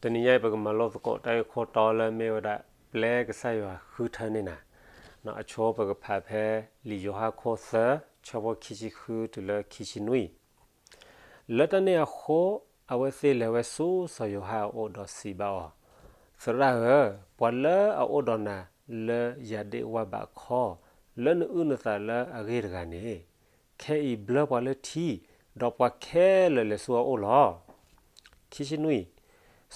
တနံၤညါအံၤ ပကမၤလိသကိးတၢ်ဂ့ၢ်ခိၣ်တီလၢမ့ၢ်ဝဲဒၣ် ပျဲကစၢ်ယွၤဃုထၢန့ၢ်နၤ, အဆိပကဖးဖဲလံာ်ယိၤဟၣ်ခိၣ်သၢ ဆၢဖိခံဆံဃုတုၤလၢခံဆံနွံ လၢတၢ်န့ၣ်အဃိ, အဝဲသ့ၣ်လဲၤဝဲဆူစီၤယိၤဟၣ်အအိၣ်ဒီးစံးဘၣ်အီၤ, သရၣ်ဧၢ, ပှၤလၢအအိၣ်ဒီးနၤလၢယၤဒ့ၣ်ဝၢ်ဘးခီ, လၢနအုၣ်နသးလၢအဂ့ၢ်တဂၤန့ၣ်, ခဲအံၤဘျၢပှၤလၢထံ, ဒီးပှၤခဲလၢာ်လဲၤဆူအအိၣ်လီၤ. ခံဆံနွံ,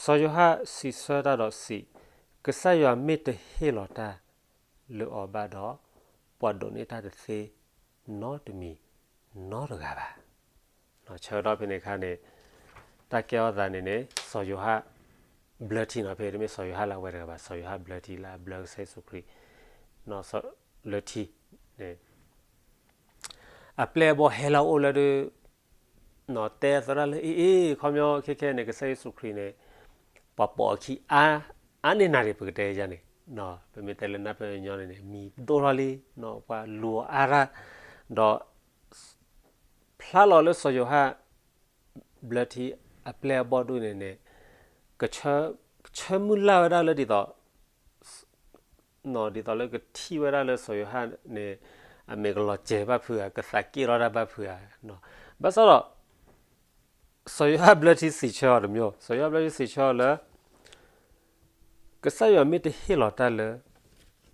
စီၤယိၤဟၣ်စံးဆၢတၢ်ဒီးစံး, ကစၢ်ယွၤမ့ၢ်တဟ့ၣ်လီၤတၢ်လၢအီၤဘၣ်ဒီး, ပှၤဒိးန့ၢ်တၢ်တသ့နီတမံၤနီတဂၤဘၣ်. ဆၢကတီၢ်ဖဲန့ၣ်အခါန့ၣ်, တၢ်ကဲထီၣ်သးန့ၣ်န့ၣ် စီၤယိၤဟၣ်ဘျၢထံနီၤ, ဖဲတမ့ၢ်စီၤယိၤဟၣ်လၢအဝဲတဂၤဘၣ်, စီၤယိၤဟၣ်ဘျၢထံလၢအဘျၢကစၢ်ယ့ၣ်ၡူးခရံာ် လၢထံန့ၣ် အပျဲၢ်အဘီၣ်ဟဲလီၤအိၣ်လၢဒုး, တဲသရၣ်လၢအ့ၣ်အ့ၣ် ခီပညီခဲခဲန့ၣ် ကစၢ်ယ့ၣ်ၡူးခရံာ်န့ၣ် ပှၤပိာ်အခံအါန့ၢ်နၤဒံး ပကတဲယၤန့ၣ်, ပမ့ၢ်တဲလၢနၢ်ပၢၢ်ညီန့ၣ်န့ၣ် မံၤဒိၣ်ထီၣ်လံ, ပှၤလူၤအီၤအါရၣ်, ဒီး ဖျါလီၤလၢစီၤယိၤဟၣ်ဘျၢထံအပျဲၢ်အဘီၣ်ဒူၣ်န့ၣ်န့ၣ်, ကဆၢမုၢ်လၢ်ဝဲဒၣ်လၢဒ်သိး ဒ်သိးလၢကထံၣ်ဝဲဒၣ်လၢစီၤယိၤဟၣ်န့ၣ် အမ့ၢ်ကလီၤစဲၤဘၣ်ဖုးဧါ, ကသးက့ၣ်ထီၣ်တၢ်ဘၣ်ဖုးဧါ, ဘၣ်ဆၣ်ဒီး စီၤယိၤဟၣ်ဘျၢထံစံးဆၢအီၤတမံၤ, စီၤယိၤဟၣ်ဘျၢထံစံးဆၢအီၤလၢ ကစၢ်ယွၤမ့ၢ်တဟ့ၣ်လီၤတၢ်လၢ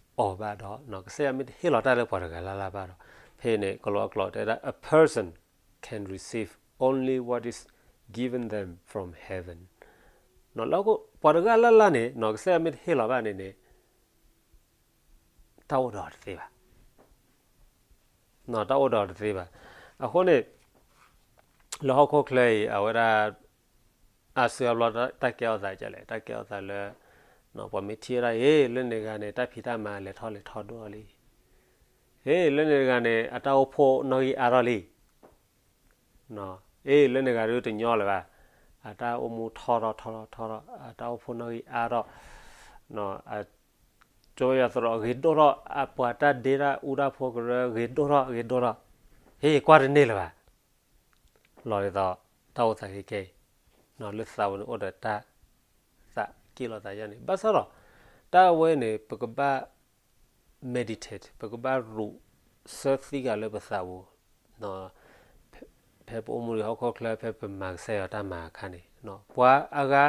အီၤဘၣ်ဒီး, ကစၢ်ယွၤမ့ၢ်တဟ့ၣ်လီၤတၢ်လၢပှၤတဂၤလၢ်လၢ်ဘၣ်ဒီး, ဖဲန့ၣ် ကလီအကျိာ်တဲဒၣ် a person can receive only what is given them from heaven. လၢပှၤတဂၤလၢ်လၢ်န့ၣ် ကစၢ်ယွၤမ့ၢ်တဟ့ၣ်လီၤဘၣ်န့ၣ်န့ၣ် တၢ်အိၣ်ဒီးတသ့ဘၣ်, တၢ်အိၣ်ဒီးတသ့ဘၣ်. အဃိန့ၣ် လၢဟီၣ်ခိၣ်ချၢအံၤ အဝဲဒၣ် အါစုအါဘျီတၢ်ကဲထီၣ်သးကလဲၣ်, တၢ်ကဲထီၣ်သးလၢ ပှၤမ့ၢ်ထံၣ်ဝဲဒၣ် အ့ၣ် လၢန့ၣ်တဂၤန့ၣ် တၢ်ဖံးတၢ်မၤလဲၤထီၣ်လဲၤထီဒိၣ်ထီၣ်လံ, အ့ၣ် လၢန့ၣ်တဂၤန့ၣ် အတၢ်အိၣ်ဖှိၣ်နီၣ်ဂံၢ်အါထီၣ်လံ, အ့ၣ် လၢန့ၣ်တဂၤဒုးတညီလၢၤဘၣ်, အတၢ်အိၣ်မူထီၣ်ထီၣ်ထီၣ်ထီၣ်ထီၣ်, အတၢ်အိၣ်ဖှိၣ်နီၣ်ဂံၢ်အါထီၣ်, ကၠိယွၤသရိာ်ဂ့ၤဒိၣ်ထီၣ်, အပှၤတၢ်ဒ့တၢ်အူတၢ်ဖိကရၢဂ့ၤဒိၣ်ထီၣ်ဂ့ၤဒိၣ်ထီၣ်, ဟ့ၣ် ကွၢ်တန့ၢ်လၢၤဘၣ်. လီၤဒ်သိး တၢ်အိၣ်သးခဲခဲအံၤ, လၢသးပူၤန့ၣ်အိၣ်ဒီးတၢ် သးက့ၣ်လိာ်သးယါန့ၣ်, ဘၣ်ဆၣ်ဒီး တၢ်အဝဲန့ၣ် ပကဘၣ် meditate, ပကဘၣ်ရူးစၢသံဂၤလၢပသးပူၤ, ဖဲပအိၣ်မူဒံးဟီၣ်ခိၣ်ချၢ ဖဲပမၤကစၢ်ယွၤတၢ်မၤအခါန့ၣ်, ပှၤအါဂၤ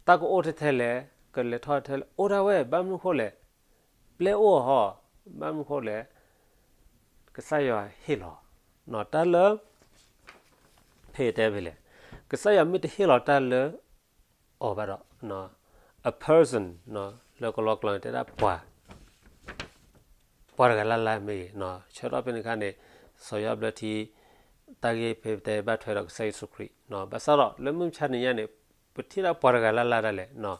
တၢ်ကအိၣ်ထဲထဲလဲၣ်, ကလဲၤထီၣ်ထဲလဲၣ်, အိၣ်ဒၣ်ဝဲ ဘၣ်မနုၤဃိလဲၣ်, ပျဲအိၣ်အဟီ, ဘၣ်မနုၤဃိလဲၣ်, ကစၢ်ယွၤဟ့ၣ်လီၤ, တၢ်လၢ ဖဲတဲဖဲလဲၣ်, ကစၢ်ယွၤမ့ၢ်တဟ့ၣ်လီၤတၢ်လၢအီၤဘၣ်ဒီး, a person, လၢကလီကျီန့ၣ်တဲဒၣ်ပှၤ, ပှၤတဂၤလၢ်လၢ်မ့ၢ်ဂ့ၤ, ဆၢထီၣ်ဖဲန့ၣ်အခါန့ၣ်, စီၤယိၤဟၣ်ဘျၢထံ တၢ်ဂ့ၢ်ဖဲပတဲဘၣ်ထွဲဒီးကစၢ်ယ့ၣ်ၡူးခရံာ်, ဘၣ်ဆၣ်ဒီးလၢမုၢ်မဆါတနံၤညါန့ၣ်, ပထံၣ်ဒၣ်ပှၤတဂၤလၢ်လၢ်ဒၣ်လဲာ်,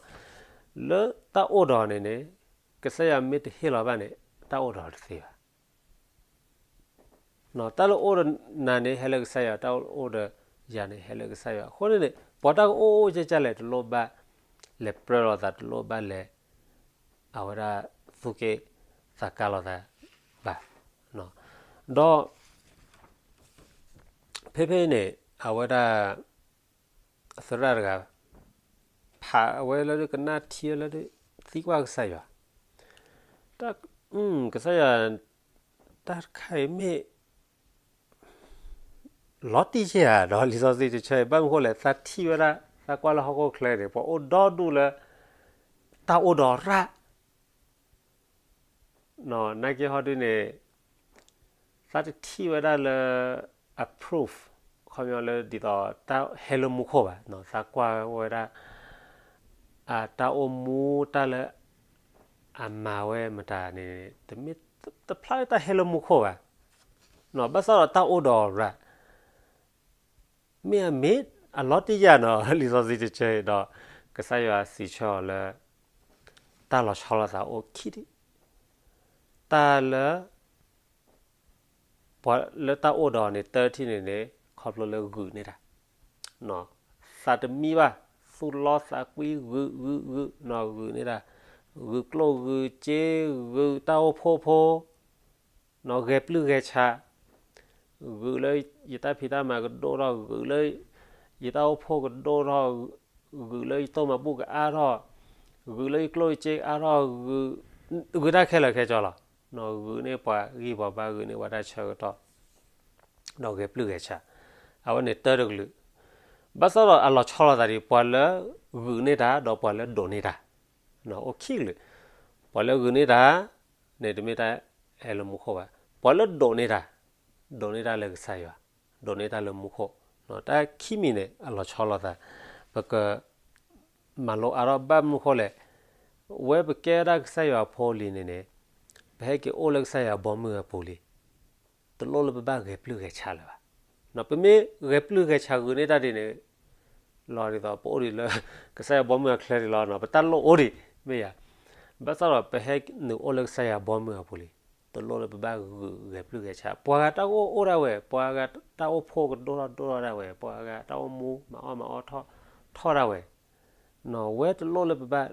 လၢတၢ်အိၣ်ဒီးန့ၣ်န့ၣ်, ကစၢ်ယွၤမ့ၢ်တဟ့ၣ်လီၤဘၣ်န့ၣ်, တၢ်အိၣ်ဒီးတသ့ဘၣ်. တၢ်လၢအိၣ်ဒီးနၤန့ၣ် ဟဲလၢကစၢ်ယွၤ, တၢ်အိၣ်ဒီးယၤန့ၣ် ဟဲလၢကစၢ်ယွၤ. အဃိန့ၣ်န့ၣ် ပှၤတၢ်ကအိၣ်အိၣ်ကၢ်ကၢ်လဲၣ် တလိၣ်ဘၣ်လဲၤပြၢလိာ်သး, တလိၣ်ဘၣ်လဲၤ အဝဲဒၣ်သူၣ်က့ၣ်သးကါလိာ်သးဘၣ်. ဒီး ဖဲဖဲအံၤန့ၣ် အဝဲဒၣ် သရၣ်တဂၤ ဖးဝဲလၢဒုး ကနၣ်ထံလၢဒုး သံကွၢ်ကစၢ်ယွၤ, ကစၢ်ယွၤ, တၢ်တခါအံၤမ့ၢ် လီၤတံၢ်ယဲၢ်ဧါ, ဒီးလံာ်စီဆှံတဆၢအံၤ ဘၣ်မနုၤဃိလဲၣ်, သးထံၣ်ဝဲဒၣ် သးကွၢ်လၢဟီၣ်ခိၣ်ချၢန့ၣ် ပှၤအိၣ်ဒီဒူၣ်လၢ တၢ်အိၣ်ဒီးရၣ် နာ်က့ဟီဒုန့ၣ် သးတထံၣ်ဝဲဒၣ်လၢ အ proof ခီပညီလၢဒ်သိးတၢ်ဟဲလၢမူခိၣ်ဘၣ်, သးကွၢ်ဝဲဒၣ် အတၢ်အိၣ်မူတၢ်လၢ အမၤဝဲမတၤန့ၣ် တမ့ၢ်တဖျါလၢတၢ်ဟဲလၢမူခိၣ်ဘၣ်, ဘၣ်ဆၣ်ဒီးတၢ်အိၣ်ဒီးရၣ် မ့ၢ်အမ့ၢ်အလီၤတံၢ်ယဲၢ်နီၤ, လံာ်စီဆှံတဆၢအံၤဒီး ကစၢ်ယွၤစံးဆၢအီၤလၢ တၢ်လီၤဆီလိာ်သးအိၣ်ခံထံၣ်, တၢ်လၢ ပှၤလၢတၢ်အိၣ်ဒီးန့ၣ် တထံၣ်န့ၣ်န့ၣ် ခီဖျိလၢဂုာ်န့ၢ်တၢ်, သးတမံဘၣ်, သူၣ်လီသးကွံ ဂုာ်ဂုာ်ဂုာ်, ဂုာ်န့ၢ်တၢ်, ဂုာ်ကျိၣ်ဂုာ်စ့, ဂုာ်တၢ်အိၣ်ဖှိၣ်ဖိ ဂဲၤပျုၢ်ဂဲၤဆး, ဂုာ်လၢယတၢ်ဖံးတၢ်မၤကဒိၣ်ထီၣ်, ဂုာ်လၢယတၢ်အိၣ်ဖှိၣ်ကဒိၣ်ထီၣ်, ဂုာ်လၢယတိၢ်မၤဘူၣ်ကအါထီၣ်, ဂုာ်လၢယကျိၣ်ယစ့အါထီၣ်, ဂုာ်တၢ်ခဲလၢာ်ခဲဆ့လီၤ. ဂုာ်န့ၢ်ပှၤဂံၢ်ပှၤဘါ, ဂုာ်န့ၢ်ပှၤတၢ်ဆၢကတီၢ်, ဒီးဂဲၤပျုၢ်ဂဲၤဆး, အဝဲန့ၣ်တၢ်တကလုာ်. ဘၣ်ဆၣ်ဒီးအလီၤဆီလိာ်သးဒ် ပှၤလၢဂုာ်န့ၢ်တၢ် ဒီးပှၤလၢဒိးန့ၢ်တၢ်, အိၣ်ခံကလုာ်. ပှၤလၢဂုာ်န့ၢ်တၢ်န့ၣ် တမ့ၢ်တၢ်ဟဲလၢမူခိၣ်ဘၣ်. ပှၤလၢဒိးန့ၢ်တၢ်, ဒိးန့ၢ်တၢ်လၢကစၢ်ယွၤ, ဒိးန့ၢ်တၢ်လၢမူခိၣ်, တၢ်ခံမံၤန့ၣ် အလီၤဆီလိာ်သး. ပက မၤလိအါထီၣ်ဘၣ်မနုၤဃိလဲၣ်, ဝဲပကဲဒၣ်ကစၢ်ယွၤအဖိလံန့ၣ်န့ၣ်, ပဟဲက့ၤအိၣ်လၢကစၢ်ယွၤဘီမုၢ်အပူၤလံ. တလိၣ်လၢပဘၣ်ဂဲၤပျုၢ်ဂဲၤဆးလၢၤဘၣ်. ပမ့ၢ်ဂဲၤပျုၢ်ဂဲၤဆးဂုာ်န့ၢ်တၢ်ဒ်န့ၣ်, လီၤဒ်သိး ပအိၣ်ဒံးလၢ ကစၢ်ယွၤဘီမုၢ်အချၢဒံးလီၤ, ပတၢ်လိၣ်အိၣ်ဒံး, မ့ၢ်ယၤ. ဘၣ်ဆၣ်ဒီးပဟဲနုာ်အိၣ်လၢကစၢ်ယွၤဘီမုၢ်အပူၤလံ. တလိၣ်လၢပဘၣ်ဂုာ်ဂဲၤပျုၢ်ဂဲၤဆး, ပှၤဂၤတၢ်အိၣ်အိၣ်ဒၣ်ဝဲ, ပှၤဂၤတၢ်အိၣ်ဖှိၣ်ကဒိၣ်ထီၣ်ဒိၣ်ထီၣ်ဒၣ်ဝဲ, ပှၤဂၤတၢ်အိၣ်မူမၤအီၣ်မၤအီထီၣ်ထီၣ်ဒၣ်ဝဲ, ဝဲတလိၣ်လၢပဘၣ်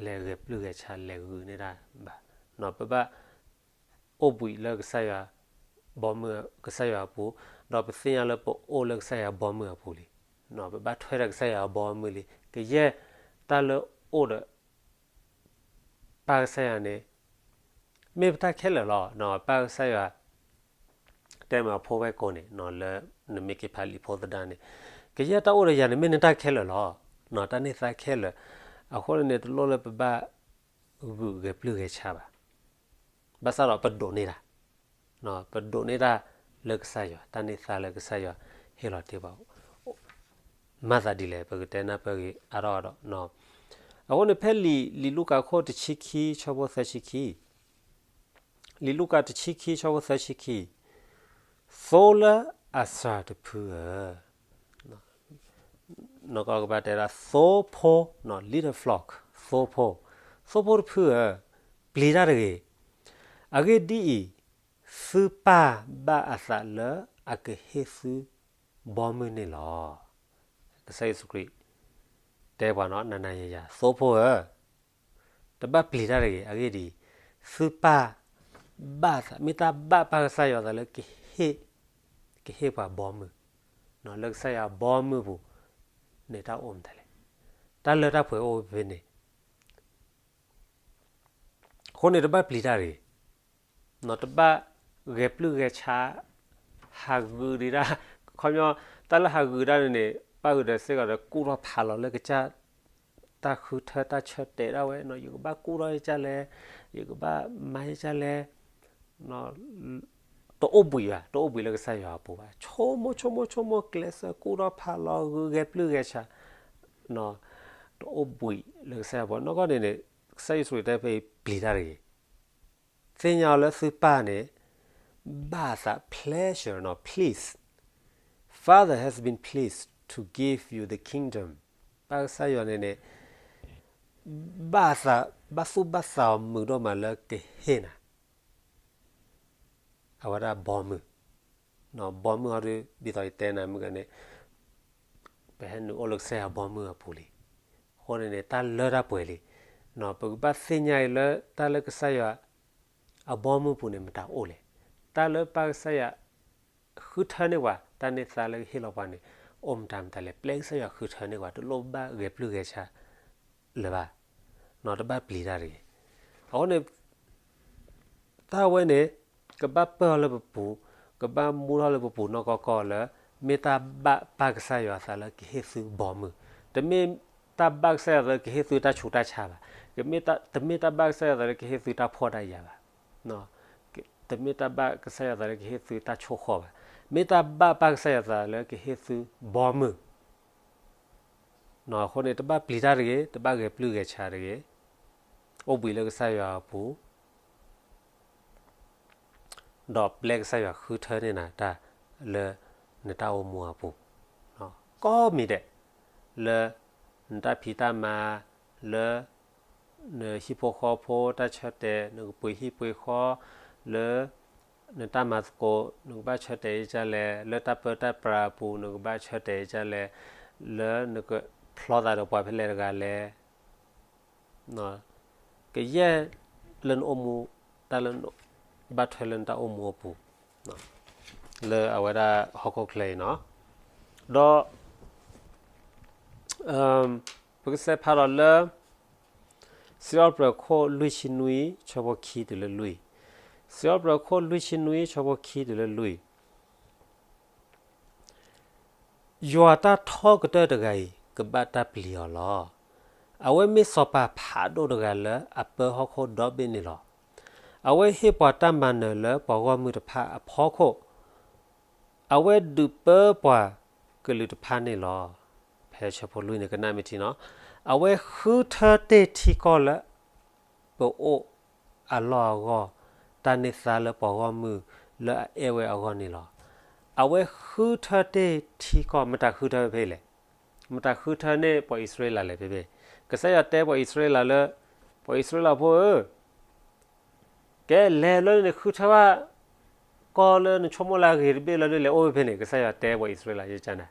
လဲၤဂဲၤပျုၢ်ဂဲၤဆး လဲၤဂုာ်န့ၢ်တၢ်ဘၣ်. ပဘၣ်အိၣ်ဘှံးလၢကစၢ်ယွၤ ဘီမုၢ်, ကစၢ်ယွၤအပူၤ, ဒီးပသ့ၣ်ညါလၢပအိၣ်လၢကစၢ်ယွၤဘီမုၢ်အပူၤလံ. ပဘၣ်ထွဲဒီးကစၢ်ယွၤအဘီမုၢ်လံ. ကယဲၢ်တၢ်လၢအိၣ်ဒီး ပၢ်ကစၢ်ယွၤန့ၣ် မ့ၢ်ပတၢ်ခဲလၢာ်လီၤ. ပၢ်ကစၢ်ယွၤ တဲမ့ၢ်အဖိဝဲၢ်ကိာ်န့ၣ် လၢနမ့ၢ်က့ၤဖးလံာ်ဖိသဒၢန့ၣ်, ကယဲၢ်တၢ်အိၣ်ဒီးယၤန့ၣ် မ့ၢ်နတၢ်ခဲလၢာ်လီၤ. တၢ်န့ၢ်သါခဲလၢာ်. အဃိန့ၣ်န့ၣ် တလိၣ်လၢပဘၣ်ဂုာ်ဂဲၤပျုၢ်ဂဲၤဆးဘၣ်. ဘၣ်ဆၣ်ဒီးပဒိးန့ၢ်တၢ်, ပဒိးန့ၢ်တၢ်လၢကစၢ်ယွၤ, တၢ်န့ၢ်သါလၢကစၢ်ယွၤဟ့ၣ်လီၤတ့ၢ်ပှၤ မၤသးဒ်လဲၣ် ပကတဲနၢ်ပၢၢ်ဂ့ၤအါထီၣ်အါဒီး. အဃိန့ၣ် ဖဲလံာ် လံာ်လူၤကၣ်ခိၣ်တဆံခံ ဆၢဖိသၢဆံခံ, လံာ်လူၤကၣ်တဆံခံ ဆၢဖိသၢဆံခံ, သိလၢအစှၤတဖုဧၢ, နကကဘၣ်တဲဒၣ် သိဖိ, little flock, သိဖိ, သိဖိတဖုဧၢ, ပျံၤတၢ်တဂ့ၤ. အဂ့ၢ်ဒ်အံၤ, သုပၢ်ဘၣ်အသးလၢအကဟ့ၣ်သုဘီမုၢ်န့ၣ်လီၤ. ကစၢ်ယ့ၣ်ၡူးခရံာ် တဲပှၤနီၤ နၤနၤယၤယၤ သိဖိဧၢ, တဘၣ်ပျံၤတၢ်တဂ့ၤ. အဂ့ၢ်ဒ်အံၤ, သုပၢ်ဘၣ်အသး, မ့ၢ်တၢ်ဘၣ်ပၢ်ကစၢ်ယွၤအသးလၢကဟ့ၣ်, ကဟ့ၣ်ပှၤဘီမုၢ်, လၢကစၢ်ယွၤဘီမုၢ်ပူၤန့ၣ် တၢ်အိၣ်မတၤလဲၣ်. တၢ်လၢတၢ်ပှဲၤအိၣ်ဖဲန့ၣ် အဃိန့ၣ် တဘၣ်ပျံၤတၢ်တဂ့ၤ, တဘၣ်ဂဲၤပျုၢ်ဂဲၤဆး, ဟးဂုာ်ဒံးတၢ်, ခီပညီ တၢ်လၢဟးဂုာ်တၢ်န့ၣ်န့ၣ် ပၣ်ဂုာ်ဒီးစ့ၢ်ကီးဒီး ကူၣ်ထီၣ်ဖးလီၤလၢကစၢ် တၢ်ဃုထၢတၢ်ဆၢတဲာ်ဒၣ်ဝဲနီၤ, ယကဘၣ်ကူၣ်ထီၣ်ယကၢ်လဲၣ်, ယကဘၣ်မၤယကၢ်လဲၣ်, တအိၣ်ဘှံးဘၣ်, တအိၣ်ဘှံးလၢကစၢ်ယွၤအပူၤဘၣ်, ဆိကမိၣ်ဆိကမိၣ်ဆိကမိၣ်ကျဲးစၢးကူၣ်ထီၣ်ဖးလီၤ ဂုာ်ဂဲၤပျုၢ်ဂဲၤဆး, တအိၣ်ဘှံးလၢကစၢ်ယွၤအပူၤ. နီၢ်ကီၢ်န့ၣ်န့ၣ် ကစၢ်ယ့ၣ်ၡူးခရံာ်တဲဖဲအံၤ ပျံၤတၢ်တဂ့ၤ. သ့ၣ်ညါအီၤလၢသုပၢ်န့ၣ် ဘၣ်အသး pleasure နီၤ please, Father has been pleased to give you the kingdom. ပၢ်ကစၢ်ယွၤန့ၣ်န့ၣ် ဘၣ်သး ဘၣ်သူၣ်ဘၣ်သးအီၤမုာ်ဒိၣ်မးလၢကဟ့ၣ်နၤ အဝဲဒၣ်ဘီမုၢ်, ဘီမုၢ်အီၤဒုး ဒ်သိးယတဲနၤမုၢ်ဂၤန့ၣ် ပဟဲနုာ်အိၣ်လၢကစၢ်ယွၤဘီမုၢ်အပူၤလံ. အဃိန့ၣ်န့ၣ် တၢ်လၢတၢ်ပှဲၤလံ. ပကဘၣ်သ့ၣ်ညါအံၤလၢတၢ်လၢကစၢ်ယွၤ အဘီမုၢ်ပူၤန့ၣ် မတၤအိၣ်လဲၣ်. တၢ်လၢပၢ်ကစၢ်ယွၤ ဃုထၢန့ၢ်ပှၤ တၢ်န့ၢ်သါလၢကဟ့ၣ်လီၤပှၤန့ၣ် အိၣ်မတၤမတၤလဲၣ်. ပျဲကစၢ်ယွၤဃုထၢန့ၢ်ပှၤ တလိၣ်ဘၣ်ဂဲၤပျုၢ်ဂဲၤဆးလၢၤဘၣ်. တဘၣ်ပျံၤတၢ်တဂ့ၤ. အဃိန့ၣ် တၢ်ဝဲန့ၣ် ကဘၣ်ပၢၢ်ထီၣ်လၢပပူၤ, ကဘၣ်မူထီၣ်လၢပပူၤနီၢ်ကီၢ်ကီၢ်လၢ မ့ၢ်တၢ်ဘၣ်ပၢ်ကစၢ်ယွၤအသးလၢကဟ့ၣ်သုဘီမုၢ်, တမ့ၢ်တၢ်ဘၣ်ကစၢ်ယွၤအသးလၢကဟ့ၣ်သုတၢ်ဆူးတၢ်ဆါဘၣ်, တမ့ၢ်တၢ်ဘၣ်ကစၢ်ယွၤအသးလၢကဟ့ၣ်သုတၢ်ဖှီၣ်တၢ်ယာ်ဘၣ်, တမ့ၢ်တၢ်ဘၣ်ကစၢ်ယွၤအသးလၢကဟ့ၣ်သုတၢ်ဆိၣ်ဃီဘၣ်, မ့ၢ်တၢ်ဘၣ်ပၢ်ကစၢ်ယွၤအသးလၢကဟ့ၣ်သုဘီမုၢ် အဃိန့ၣ် တဘၣ်ပျံၤတၢ်တဂ့ၤ, တဘၣ်ဂဲၤပျုၢ်ဂဲၤဆးတဂ့ၤ, အိၣ်ဘှံးလၢကစၢ်ယွၤအပူၤ, ဒီးပျဲကစၢ်ယွၤဃုထၢန့ၢ်နၤတၢ်လၢနတၢ်အိၣ်မူအပူၤ, ကိးမံၤဒဲး, လၢနတၢ်ဖံးတၢ်မၤ, လၢ နဟံၣ်ဖိဃီဖိတၢ်ဆၢတဲာ်, နကပှ့ၤဟံၣ်ပှ့ၤဃီ, လၢ နတၢ်မၤသကိး နကဘၣ်ဆၢတဲာ်ယကၢ်လဲၣ်, လၢတၢ်ပၢတၢ်ပြးအပူၤ နကဘၣ်ဆၢတဲာ်ယကၢ်လဲၣ်, လၢနကဖျီသးဒီးပှၤဖဲလဲၣ်တဂၤလဲၣ်, ကယဲၢ်လၢနအိၣ်မူ, တၢ်လၢ ဘၣ်ထွဲလၢနတၢ်အိၣ်မူအပူၤ, လၢအဝဲဒၣ်ဟီၣ်ခိၣ်ချၢအံၤနီၤ, ဒီး ပကစးဖးဒီးလၢ စံးထီၣ်ပတြၢၤခိၣ်လွံၢ်ဆံနွံ ဆၢဖိခံတုၤလၢလွံၢ်, စံးထီၣ်ပတြၢၤခိၣ်လွံၢ်ဆံနွံ ဆၢဖိခံတုၤလၢလွံၢ်. ယွၤတၢ်ထီကတၢၢ်တဂၤအံၤ ကဘၣ်တၢ်ပျံၤအီၤလီၤ. အဝဲမ့ၢ်စီၤပၤဖးဒိၣ်တဂၤလၢအပၢဟီၣ်ခိၣ်ဒီဘ့ၣ်န့ၣ်လီၤ. အဝဲဟ့ၣ်ပှၤတၢ်မၤနၢၤလၢပှၤဂီၢ်မုၢ်တဖၣ်အဖီခိၣ်, အဝဲဒုးပၢပှၤကလုာ်တဖၣ်န့ၣ်လီၤ. ဖဲဆၢဖိလွံၢ်န့ၣ် ကနၣ်မ့ၢ်ထံနီၤ, အဝဲဃုထၢတ့ၢ်ထံကီၢ်လၢ ပအိၣ်အလီၢ်အဂီၢ်, တၢ်န့ၢ်သါလၢပှၤဂီၢ်မုၢ်လၢအအဲၣ်ဝဲအဂီၢ်န့ၣ်လီၤ. အဝဲဃုထၢတ့ၢ်ထံကီၢ်, မတၤဃုထၢဖဲလဲၣ်, မတၤဃုထၢန့ၢ်ပှၤအံၣ်စရ့လးလဲၣ်ဖဲဖဲ, ကစၢ်ယွၤတဲပှၤအံၣ်စရ့လးလၢ, ပှၤအံၣ်စရ့လးဖိဧၢ, ကဲလဲၤလၢန့ၣ်ဃုထၢဘၣ် ကီၢ်လၢနဆိကမိၣ်လၢအဂ့ၤတဘ့ၣ်လၢဒ်လဲၣ်အိၣ်ဖဲဖဲန့ၣ်, ကစၢ်ယွၤတဲပှၤအံၣ်စရ့လးယကၢ်န့ၣ်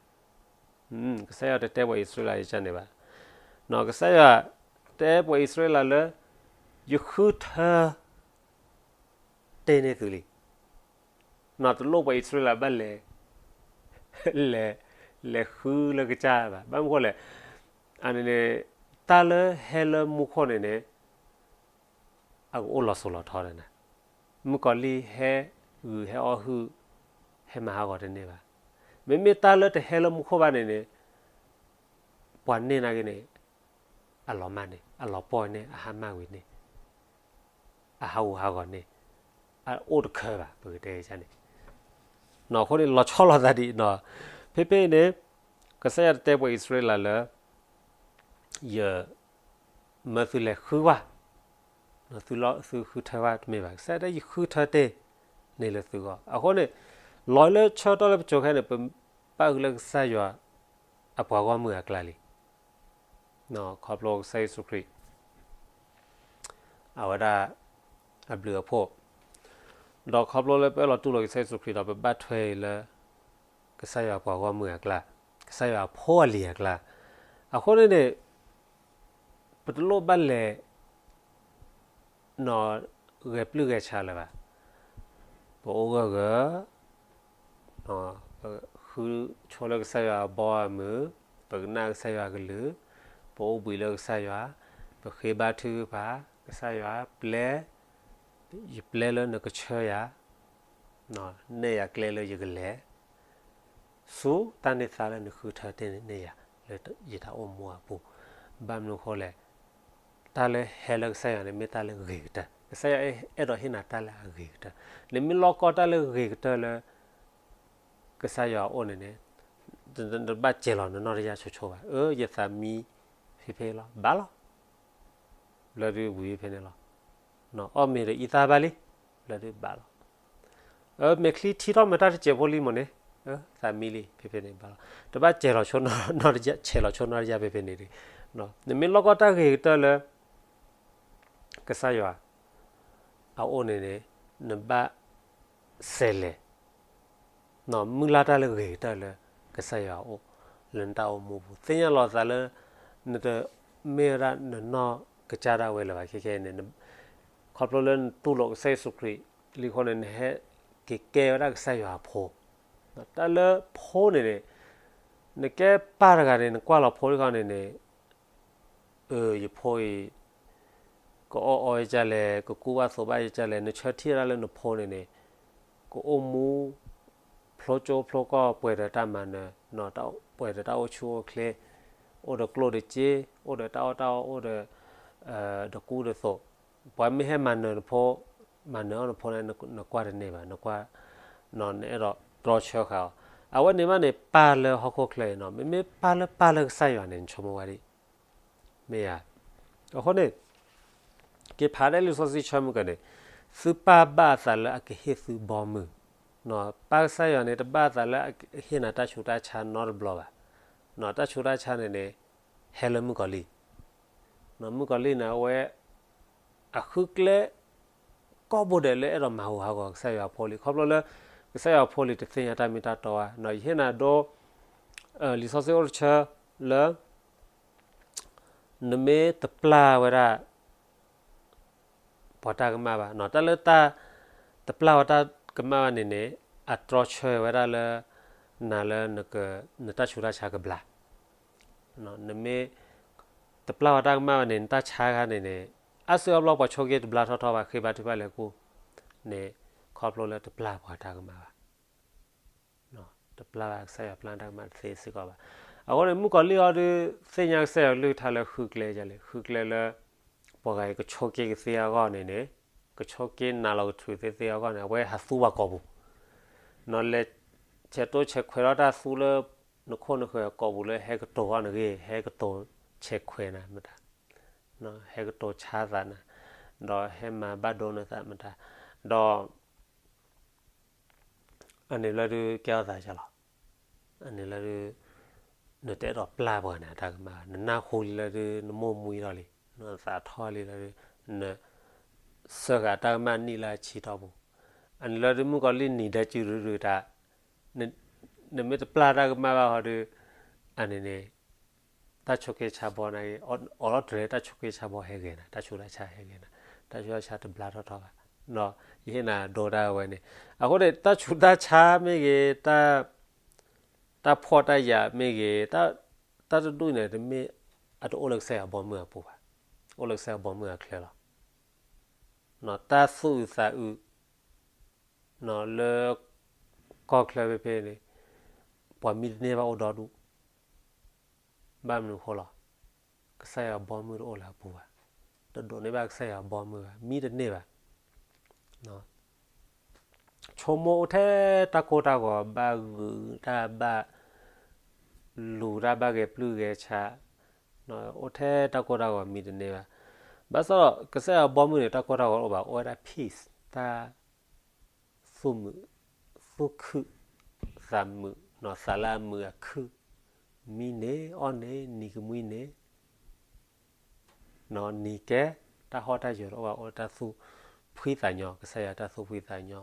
ကစၢ်ယွၤတတဲပှၤအံၣ်စရ့လးယကၢ်န့ၣ်ဘၣ်. ကစၢ်ယွၤတဲပှၤအံၣ်စရ့လးလၢ ယဃုထၢတ့ၢ်န့ၢ်သုလံ. တလိၣ်ပှၤအံၣ်စရ့လးဘၣ်လဲၤ, လဲၤ, လဲၤဃုလၢကစၢ်ဘၣ်. ဘၣ်မနုၤဃိလဲၣ်, အန့ၣ်န့ၣ်, တၢ်လၢဟဲလၢမူခိၣ်န့ၣ်န့ၣ် အကအိၣ်လီၤစိၤလီၤထီန့ၣ်, မုၣ်ကီၤလံၢ်ဟဲဂုာ်ဟဲအီၣ်ဟုၣ်, ဟဲမၤဟးဂီၤတန့ၢ်ဘၣ်. မ့မ့ၢ်တၢ်လၢတဟဲလၢမူခိၣ်ဘၣ်န့ၣ်န့ၣ်, ပှၤန့ၢ်နာ်က့န့ၣ်, အလီၤမၢ်န့ၣ်, အလီၤပှီၢ်န့ၣ်, အဟးမၢ်ဝံၤန့ၣ်, အဟးဂူာ်ဟးဂီၤန့ၣ်, အအိၣ်တခၢဘၣ် ပကတဲန့ၣ်. အဃိန့ၣ်လီၤဆီလိာ်သးဒ်အံၤ, ဖဲဖဲအံၤန့ၣ်, ကစၢ်ယွၤတတဲပှၤအံၣ်စရ့လးလၢ ယမၢသုလဲၤဃုဝဲ, သုလီၤသုဃုထၢဝဲတမ့ၢ်ဘၣ်. ကစၢ်ယွၤတဲယဃုထၢတ့ၢ်န့ၢ်လၢသုဂီၢ်. အဃိန့ၣ်, လီၤလၢဆၢကတီၢ်လၢပစိၤခဲန့ၣ် ပဘၣ်ဃုလၢကစၢ်ယွၤ အပှၤဂီၢ်မုၢ်အကျါလံ. ခီဖျိကစၢ်ယ့ၣ်ၡူးခရံာ် အဝဲဒၣ် အဘျုးအဖှိၣ်, ဒီးခီဖျိလၢပအဲၣ်လီၤတူၢ်လိာ်ကစၢ်ယ့ၣ်ၡူးခရံာ်ဒီး ပဘၣ်ထွဲအံၤလၢ ကစၢ်ယွၤအပှၤဂီၢ်မုၢ်အကျါ, ကစၢ်ယွၤအဖိအလံၤအကျါ. အဃိန့ၣ်န့ၣ်, ပတလိၣ်ဘၣ်လဲၤ နီၢ်ဂဲၤပျုၢ်ဂဲၤဆှးလၢၤဘၣ်. ပအိၣ်ဂၢၢ်ဂၢၢ်, ပဃုဆိလၢကစၢ်ယွၤအဘီအမုၢ်, ပကနၣ်ကစၢ်ယွၤအကလုၢ်, ပအိၣ်ဘှံးလၢကစၢ်ယွၤ, ပဃ့ဘါထုကဖၣ်, ကစၢ်ယွၤပျဲ, ယပျဲလၢနကဆှၢယၤ, နဲၣ်ယၤကျဲလၢယကလဲၤ ဆူတၢ်န့ၢ်သါလၢနဃုထၢတ့ၢ်န့ၢ်ယၤ လၢယတၢ်အိၣ်မူအပူၤ. ဘၣ်မနုၤအဃိလဲၣ်, တၢ်လၢဟဲလၢကစၢ်ယွၤန့ၣ် မ့ၢ်တၢ်လၢဂ့ၤကတၢၢ်. ကစၢ်ယွၤအဲၣ်ဒိးဟ့ၣ်နၤတၢ်လၢအဂ့ၤကတၢၢ်. နမ့ၢ်လိၣ်ကီတၢ်လၢဂ့ၤကတၢၢ်လၢ ကစၢ်ယွၤအအိၣ်န့ၣ်န့ၣ်, တဘၣ်စဲၤလီၤနနီၢ်တယၢ်ဆိဆိဘၣ်. အၢ ယသးမံဖဲဖဲလီၤ, ဘၣ်လီၤ. ဘျၢဒုးဝံၤဖဲန့ၣ်လီၤ. အီၣ်မ့ၤဒီးအံသၣ်ဘၣ်လံ, ဘျၢဒုးဘၣ်လီၤ. မဲာ်ချံထံထီၣ်မ့ၢ်တၢ်တစဲးဖိလံမ့ၢ်န့ၣ်, သးမံလံ ဖဲဖဲန့ၣ်ဘၣ်လီၤ. တဘၣ်စဲၤလီၤဆိနီၢ်တယၢ်, ဆဲးလီၤဆိနီၢ်တယၢ်ဖဲဖဲန့ၣ်ဒံး. နမ့ၢ်လိၣ်ကီတၢ်ဂ့ၤကတၢၢ်လၢ ကစၢ်ယွၤအအိၣ်န့ၣ်န့ၣ်, နဘၣ်စဲးလဲၤ မုၢ်လၢ်တၢ်လၢဂ့ၤကတၢၢ်လၢကစၢ်ယွၤအအိၣ် လၢနတၢ်အိၣ်မူပူၤ. သ့ၣ်ညါလီၤသးလၢ နတမ့ၢ်ဝဲဒၣ်နနီၢ်ကစၢ်ဒၣ်ဝဲလၢၤဘၣ်. ခဲခဲအံၤန့ၣ် ခီဖျိလၢနတူၢ်လိာ်ကစၢ်ယ့ၣ်ၡူးခရံာ်လံအဃိန့ၣ် နဟဲက့ၤကဲဝဲဒၣ်ကစၢ်ယွၤအဖိ. တၢ်လၢဖိန့ၣ်န့ၣ်, နကဲပၢ်တဂၤန့ၣ် နကွၢ်လီၤဖိတခီန့ၣ်န့ၣ်, အၢ ယဖိအံၤ ကအီၣ်အီယကလဲၣ်, ကကူဘၣ်သိးဘၣ်ယကလဲၣ်, နဆၢထံၣ်ဝဲဒၣ်လၢနဖိန့ၣ်န့ၣ်, ကအိၣ်မူ ဖျိကၠိဖျိကီၢ် ပှဲၤဒီးတၢ်မၤနၢၤ, ပှဲၤဒီးတၢ်အိၣ်ဆူၣ်အိၣ်ချ့, အိၣ်ဒီးကျိၣ်ဒီးစ့, အိၣ်ဒီးတၢ်အီၣ်တၢ်အီ, အိၣ်ဒီး ဒီးကူဒီးသိး, ပှၤမ့ၢ်ဟဲမၤနၢၤနဖိ, မၤနၢၤအီၣ်နဖိန့ၣ် နကွၢ်တန့ၢ်ဘၣ်, နကွၢ်, နအဲၣ်ဒိးတြီဆၢဃာ်အီၤ. အဝဲန့ၣ်မးန့ၣ် ပၢ်လၢဟီၣ်ခိၣ်ချၢအံၤနီၤ, မ့မ့ၢ်ပၢ်လၢပၢ်လၢကစၢ်ယွၤန့ၣ် နဆိကမိၣ်ဝဲဒၣ် မ့ၢ်ဧါ. အဃိန့ၣ် က့ၤဖးဒၣ်လံာ်စီဆှံဆၢမုၢ်ကန့ၣ်, သုပၢ်ဘၣ်အသးလၢအကဟ့ၣ်သုဘီမုၢ်. ပၢ်ကစၢ်ယွၤန့ၣ် တဘၣ်အသးလၢအဟ့ၣ်နၤတၢ်ဆူးတၢ်ဆါနီတဘျီဘၣ်. တၢ်ဆူးတၢ်ဆါန့ၣ်န့ၣ် ဟဲလၢမုၣ်ကီၤလံၢ်. မုၣ်ကီၤလံၢ်န့ၣ် အဝဲ အဃုကျဲ ကိးဘိဒဲးလၢအဲၣ်ဒိးမၤဟူးဟးဂီၤကစၢ်ယွၤအဖိလံ. ခီဖျိလၢ ကစၢ်ယွၤအဖိလံၤတသ့ၣ်ညါတၢ်မ့ၢ်တၢ်တီဧါ. ယဟ့ၣ်နၤဒိ လံာ်စီဆှံအိၣ်တဆၢလၢ နမ့ၢ်တပျၢ်ဝဲဒၣ် ပှၤတၢ်ကမၣ်ဘၣ်, တၢ်လၢတၢ်တပျၢ်ဝဲတၢ်ကမၣ်ဘၣ်န့ၣ်န့ၣ် အတြီဆၢဝဲဒၣ်လၢ နၤလၢ နတၢ်ဆူးတၢ်ဆါကဘျါ. နမ့ၢ်တပျၢ်ပှၤတၢ်ကမၣ်ဘၣ်န့ၣ် နတၢ်ဆါခါန့ၣ်န့ၣ် အါစုအါဘျီပှၤဆိက့တဘျါထီၣ်ထီၣ်ဘၣ် ဃ့ဘါထုကဖၣ်လဲၤကူၣ်န့ၣ် ခီဖျိလၢတပျၢ်ပှၤတၢ်ကမၣ်ဘၣ် တပျၢ်ဘၣ်ကစၢ်ယွၤပျၢ်တၢ်ကမၣ်တသ့စ့ၢ်ကီးဘၣ်. အဃိန့ၣ် မုၣ်ကီၤလံၢ်အီၤဒုး သ့ၣ်ညါကစၢ်ယွၤကလုၢ်ကထါလၢဃုကျဲယလဲၣ်, ဃုကျဲလၢ ပှၤဂၤအံၤကဆိက့ကသ့အဂီၢ်န့ၣ်န့ၣ်, ကဆိက့နးလီၤကထုးသ့သ့အဂီၢ်န့ၣ် အဝဲဟးသူဘၣ်ကိာ်ပူၤ, နလဲၤဆဲးတိဆဲးခွဲးထီၣ်တၢ်သူလၢ နခိၣ်နဃၢၤကိာ်ပူၤလၢဟဲကတိၤအဂီၢ်န့ၣ်ဂ့ၤ, ဟဲကတိၤဆဲးခွဲးနၤမတၤ, ဟဲကတိၤဆါသးနၤ, ဒီးဟဲမၤဘၣ်ဒိနသးမတၤ, ဒီး အန့ၣ်လၢဒုးကဲထီၣ်သးယလီၤ. အန့ၣ်လၢဒုး နတအဲၣ်ဒိးပျၢ်ပှၤန့ၣ် တၢ်ကမၣ်ဘၣ်, နနၢ်ဟူလံလၢဒုး နမိၢ်မှံထီၣ်လံ, နသးထီၣ်လံလၢဒုး န စၢဃာ်တၢ်ကမၣ်နံၣ်လၢအဆံတီၢ်ပူၤ, အန့ၣ်လၢဒုး မုၣ်ကီၤလံၢ်နံၤဒဲကၠူဒုးတၢ်, နမ့ၢ်တပျၢ်တၢ်ကမၣ်ဘၣ်ဟီဒုး အန့ၣ်န့ၣ် တၢ်ဆိက့ဆါဘီန့ၣ် အိးထီၣ်တြဲၤ တၢ်ဆိက့ဆါဘီဟဲဂ့ၤနၤ, တၢ်ဆူးတၢ်ဆါဟဲဂ့ၤနၤ, တၢ်ဆူးတၢ်ဆါတဘျါထီၣ်ထီၣ်ဘၣ်, ဒီးယဟ့ၣ်နၤဒိတၢ်ဝဲန့ၣ်, အဃိန့ၣ် တၢ်ဆူးတၢ်ဆါမ့ၢ်ဂ့ၤ, တၢ်ဖှီၣ်တၢ်ယာ်မ့ၢ်ဂ့ၤ, တၢ်တဒူၣ်န့ၣ် တမ့ၢ်အတအိၣ်လၢကစၢ်ယွၤဘီမုၢ်အပူၤဘၣ်, အိၣ်လၢကစၢ်ယွၤဘီမုၢ်အချၢလီၤ. တၢ်သူၣ်အုးသးအုး လၢကီၢ်ချၢဖဲဖဲန့ၣ် ပှၤမံတန့ၢ်ဘၣ်အိၣ်ဒီဒူၣ်, ဘၣ်မနုၤအဃိလီၤ, ကစၢ်ယွၤဘီမုၢ်တအိၣ်လၢအပူၤဘၣ်, တဒိးန့ၢ်ဘၣ်ကစၢ်ယွၤဘီမုၢ်ဘၣ်, မံတန့ၢ်ဘၣ်. ဆိကမိၣ်အိၣ်ထဲတၢ်ကိၢ်တၢ်ဂီၤ ဘၣ်ဂုာ်တၢ်ဘၣ် လူၤတၢ်ဘၣ်ဂဲၤပျုၢ်ဂဲၤဆး, အိၣ်ထဲတၢ်ကိၢ်တၢ်ဂီၤမံတန့ၢ်ဘၣ်. ဘၣ်ဆၣ်ဒီး ကစၢ်ယွၤဘီမုၢ်န့ၣ် တၢ်ကိၢ်တၢ်ဂီၤတအိၣ်ဘၣ်, အိၣ်ဝဲဒၣ် peace, တၢ် သူၣ်မုာ်, သူၣ်ခုၣ်, သးမုာ်, သးလၢအမုာ်အခုၣ်, မံန့ၣ် အီၣ်န့ၣ် နံၤကမှံန့ၣ်, နံၤကဲ, တၢ်ဟီၣ်တၢ်ယၢၤတအိၣ်ဘၣ်, အိၣ်တၢ်သူၣ်ဖှံသးညီ, ကစၢ်ယွၤတၢ်သူၣ်ဖှံသးညီ,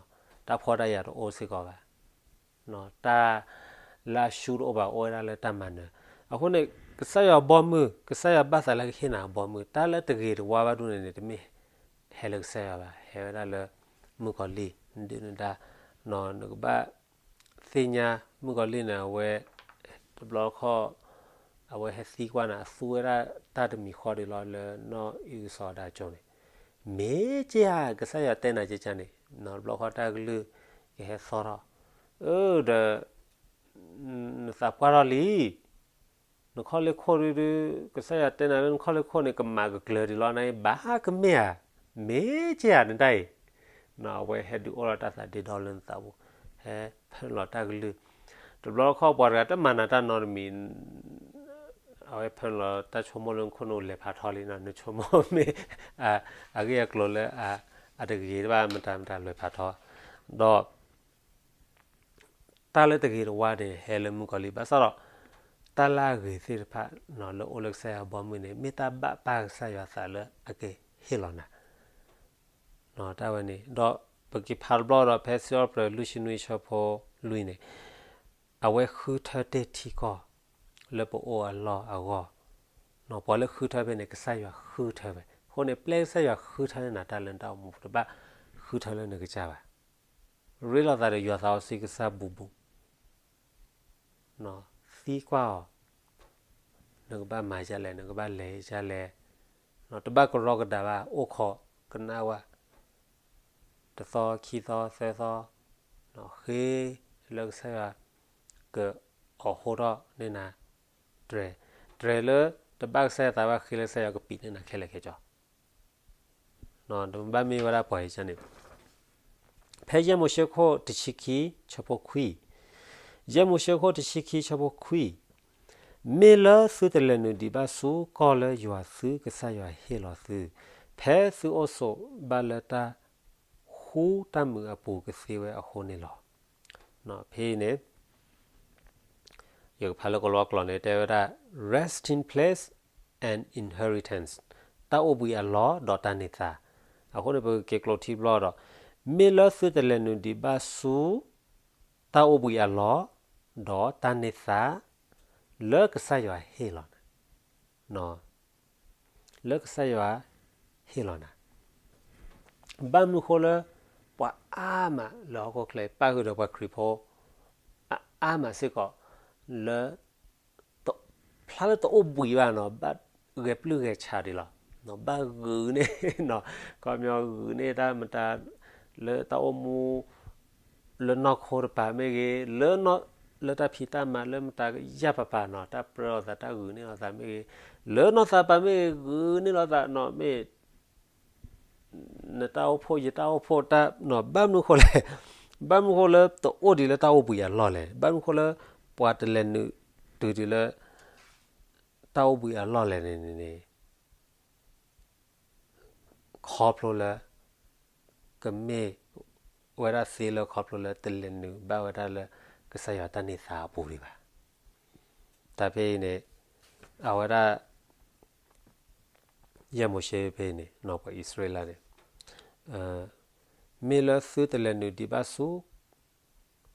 တၢ်ဖှီၣ်တၢ်ယာ်တအိၣ်စ့ၢ်ကီးဘၣ်, တၢ်လၢအဆူတအိၣ်ဘၣ်, အိၣ်ဝဲဒၣ်လၢတၢ်မၤနၢၤ. အဃိန့ၣ် ကစၢ်ယွၤဘီမုၢ်, ကစၢ်ယွၤဘၣ်သးလၢကဟ့ၣ်နၤအဘီမုၢ်, တၢ်လၢတဂ့ၤတဝါဘၣ်ဒိၣ်န့ၣ်န့ၣ် တမ့ၢ်ဟဲလၢကစၢ်ယွၤဘၣ်, ဟဲဝဲဒၣ်လၢမုၣ်ကီၤလံၢ်, နဒုၣ်နဒါ, နကဘၣ်သ့ၣ်ညါ မုၣ်ကီၤလံၢ်န့ၣ် အဝဲ တဘျီတခီၣ် အဝဲဟဲသံကွၢ်နၤ အသူဝဲဒၣ်တၢ်တမံၤဃီဒံးလီၤ လၢနီၢ်အံၣ်အုစီၤအတၢ်ကၠိန့ၣ်, မ့ၢ်က့ဧါ ကစၢ်ယွၤတဲနၤကကန့ၣ်, တဘျီတခီၣ်တၢ်ကလုၢ်ကဟဲသီၣ်ထီၣ်, အၢ ဒီး နသးပှၢ်ထီၣ်လံ, နခီၣ်လ့ၢ်ခိၣ်ဒုဒု, ကစၢ်ယွၤတဲနၤလၢနခီၣ်လ့ၢ်ခိၣ်န့ၣ် ကမၤကကျၢၤဒံးလီၤန့ၣ် ဘၣ်ကမ့ၢ်ဧါ, မ့ၢ်က့ဧါ နတၢ်အံၤ, အဝဲဟဲဒုးအိၣ်ထီၣ်တၢ်သးဒ့ဒီလၢနသးပူၤ, ဟဲဖၢလီၤတၢ်ကလုၢ်, တဘျီတခီၣ်ပှၤတဂၤတမၤနၤတၢ်နီတမံၤ, အဝဲဖၢလီၤတၢ်ဆိကမိၣ်လၢနခိၣ်နူာ်လဲၤဖးထီလံနီၤ, နဆိကမိၣ်မ့ၢ် အဂ့ၢ်အကျိၤလၢ အတဂ့ၤတဘၣ်မတၤမတၤလဲၤဖးထီ, ဒီး တၢ်လၢတဂ့ၤတဝါန့ၣ် ဟဲလၢမုၣ်ကီၤလံၢ် ဘၣ်ဆၣ်ဒီး တၢ်လၢအဂ့ၤသ့ၣ်တဖၣ် လၢအိၣ်လၢကစၢ်ယွၤဘီမုၢ်န့ၣ် မ့ၢ်တၢ်ဘၣ်ပၢ်ကစၢ်ယွၤသးလၢအကဟ့ၣ်လီၤနၤ တၢ်ဝဲန့ၣ် ဒီးပက့ၤဖးတဘျီဒီး ဖဲစံးထီၣ်ပတြၢၤလွံၢ်ဆံနွံဆၢဖိလွံၢ်န့ၣ် အဝဲဃုထၢတ့ၢ်ထံကီၢ် လၢပအိၣ်အလီၢ်အဂီၢ်, ပှၤလၢဃုထၢဖဲန့ၣ် ကစၢ်ယွၤဃုထၢဝဲ, အဃိန့ၣ် ပျဲကစၢ်ယွၤဃုထၢန့ၢ်နၤတၢ်လၢနတၢ်အိၣ်မူ တဘၣ်ဃုထၢလၢနကစၢ်ဘၣ်. ရ့လိာ်သးဒီးယွၤသးစီဆှံကစၢ်ဘူးဘူး သံကွၢ်အီၤ, နကဘၣ်မၤဒ်လဲၣ်, နကဘၣ်လဲၤဒ်လဲၣ်, တဘၣ်ကရီကဒါဘၣ်, အိၣ်ခိးကနၣ်ဝဲ, တသီခံသီသၢသီ, ဃ့လၢကစၢ်ယွၤ ကအီၣ်ဟိထီၣ်န့ၢ်နၤ, တြဲၤ, တြဲၤလၢတဘၣ်ကစၢ်ယွၤသးဘၣ် ဃ့လၢကစၢ်ယွၤကပံာ်န့ၢ်နၤခဲလၢာ်ခဲဆ့ နဘၣ်မ့ၢ်ဝဲဒၣ်ပှၤအံၤန့ၣ်, ဖဲယဲၢ်မိၤၡ့ခိၣ်တဆံခံ ဆၢဖိခွံ, ယဲၢ်မိၤၡ့ခိၣ်တဆံခံ ဆၢဖိခွံ, မ့ၢ်လၢသုတလဲၤနုာ်ဒံးဘၣ်ဆူကီၢ်လၢယွၤသုကစၢ်ယွၤဟ့ၣ်လီၤသု, ဖဲသုအိၣ်ဆိးဘၣ်လၢတၢ်ဃူတၢ်မုာ်အပူၤကသ့ဝဲအဃိန့ၣ်လီၤ. ဖဲအံၤန့ၣ် ယကဖးလၢကလံးကျိာ်န့ၣ် တဲဝဲဒၣ် resting place and inheritance တၢ်အိၣ်ဘှံးအလီၢ်ဒီးတၢ်န့ၢ်သါ, အဃိန့ၣ် ပကက့ၤကျိးထံဘျီဒီး, မ့ၢ်လၢသုတလဲၤနုာ်ဒံးဘၣ်ဆူ တၢ်အိၣ်ဘှံးအလီၢ် ဒီးတၢ်န့ၢ်သါ လၢကစၢ်ယွၤဟ့ၣ်လီၤနၤ လၢကစၢ်ယွၤဟ့ၣ်လီၤနၤ, ဘၣ်မနုၤဃိလၢ ပှၤအါမးလၢဟီၣ်ခိၣ်ချၢ ပၣ်ဃုာ်ဒီးပှၤခရံာ်ဖိ အအါမးစ့ၢ်ကီး လၢ တဖျါ တၢ်လၢတအိၣ်ဘှံးဘၣ်နီၤ ဘၣ်ဂဲၤပျုၢ်ဂဲၤဆးဒံးလီၤ. ဘၣ်ဂုာ်န့ၢ်နီၤ ခီပညီဂုာ်န့ၢ်တၢ်မတၤ လၢတၢ်အိၣ်မူ လၢနီၢ်ခိတပၤမ့ၢ်ဂ့ၤ လၢ လၢတၢ်ဖံးတၢ်မၤလၢမတၤယၢ်ပၤပၤနီၤ တၢ်ပြၢလိာ်သးတၢ်ဂုာ်န့ၢ်လိာ်သးမ့ၢ်ဂ့ၤ လၢနီၢ်သးပၤမ့ၢ်ဂ့ၤ ဂုာ်န့ၢ်လိာ်သးနီၤ မ့ၢ် နတၢ်အိၣ်ဖှိၣ်ယတၢ်အိၣ်ဖှိၣ်တၢ်နီၤ ဘၣ်မနုၤဃိလဲၣ် ဘၣ်မနုၤဃိလၢတအိၣ်ဒံးလၢတၢ်အိၣ်ဘှံးအလီၢ်လဲၣ် ဘၣ်မနုၤဃိလၢ ပှၤတလဲၤနုာ်တုၤဒံးလၢ တၢ်အိၣ်ဘှံးအလီၢ်လဲၣ်န့ၣ်န့ၣ် ခီဖျိလၢ ကမ့ၢ်ဝဲဒၣ်သ့လၢခီဖျိလၢတလဲၤနုာ်ဘၣ်ဝဲဒၣ်လၢ ကစၢ်ယွၤတၢ်န့ၢ်သါအပူၤဒံးဘၣ်. တၢ်ဖဲအံၤန့ၣ် အဝဲဒၣ် ယဲၢ်မိၤၡ့ဖဲအံၤန့ၣ် ပှၤအံၣ်စရ့လးန့ၣ် မ့ၢ်လၢသုတလဲၤနုာ်ဒံးဘၣ်ဆူ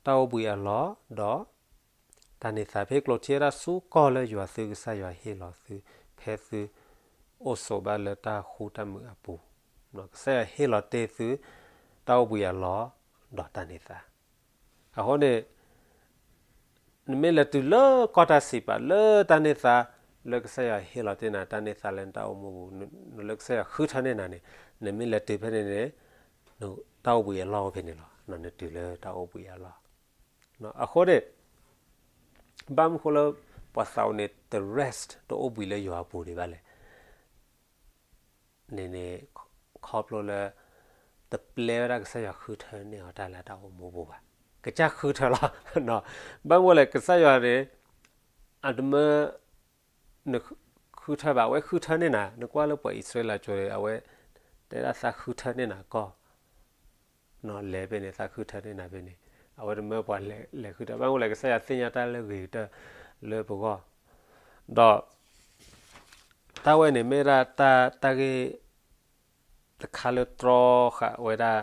တၢ်အိၣ်ဘှံးအလီၢ် ဒီး တၢ်န့ၢ်သါ ဖဲကျိးထံဝဲဒၣ်ဆူကီၢ်လၢ ယွၤသုကစၢ်ယွၤဟ့ၣ်လီၤသု ဖဲသု အိၣ်ဆိးဘၣ်လၢတၢ်ဃူတၢ်မုာ်အပူၤ, ကစၢ်ယွၤဟ့ၣ်လီၤတ့ၢ်သု တၢ်အိၣ်ဘှံးအလီၢ် ဒီးတၢ်န့ၢ်သါ. အဃိန့ၣ် နမ့ၢ်လဲၤတုၤလၢကီၢ်တၢ်စံးပာ် လၢတၢ်န့ၢ်သါ လၢကစၢ်ယွၤဟ့ၣ်လီၤတ့ၢ်နၤ တၢ်န့ၢ်သါလၢနတၢ်အိၣ်မူပူၤ လၢကစၢ်ယွၤဃုထၢန့ၢ်နၤန့ၣ် နမ့ၢ်လဲၤတုၤဖဲန့ၣ်န့ၣ် တၢ်အိၣ်ဘှံးအလီၢ်အိၣ်ဖဲန့ၣ်လီၤ. နတုၤလၢတၢ်အိၣ်ဘှံးအလီၢ်. အဃိန့ၣ် ဘၣ်မနုၤဃိလၢ ပှၤသးအိၣ်န့ၣ် တ rest တအိၣ်ဘှံးလၢယွၤအပူၤဒံးဘၣ်လဲၣ် န့ၣ်န့ၣ် ခီဖျိလၢ တပျဲဝဲဒၣ်ကစၢ်ယွၤဃုထၢန့ၢ်အီၤတၢ်လၢတၢ်အိၣ်မူပူၤဘၣ်. ကစၢ်ဃုထၢလီၤ. ဘၣ်မနုၤလဲၣ် ကစၢ်ယွၤန့ၣ် အတမၢ နဃုထၢဘၣ် အဝဲဃုထၢန့ၢ်နၤ နကွၢ်လၢပှၤအံၣ်စရ့လးကၠိၤန့ၣ် အဝဲ တဲဒၣ်သးဃုထၢန့ၢ်နၤကီၢ် လဲၤဖဲန့ၣ် သးဃုထၢန့ၢ်နၤဖဲန့ၣ် အဝဲတမၢပှၤလဲၤဃုထၢ ဘၣ်မနုၤလဲၣ် ကစၢ်ယွၤသ့ၣ်ညါတၢ်လၢဂ့ၤကတၢၢ်လၢပဂီၢ် ဒီး တၢ်ဝဲန့ၣ်မ့ၢ်ဒၣ်တၢ်ဂ့ၢ် တခါလၢတြီဃာ်ဝဲဒၣ်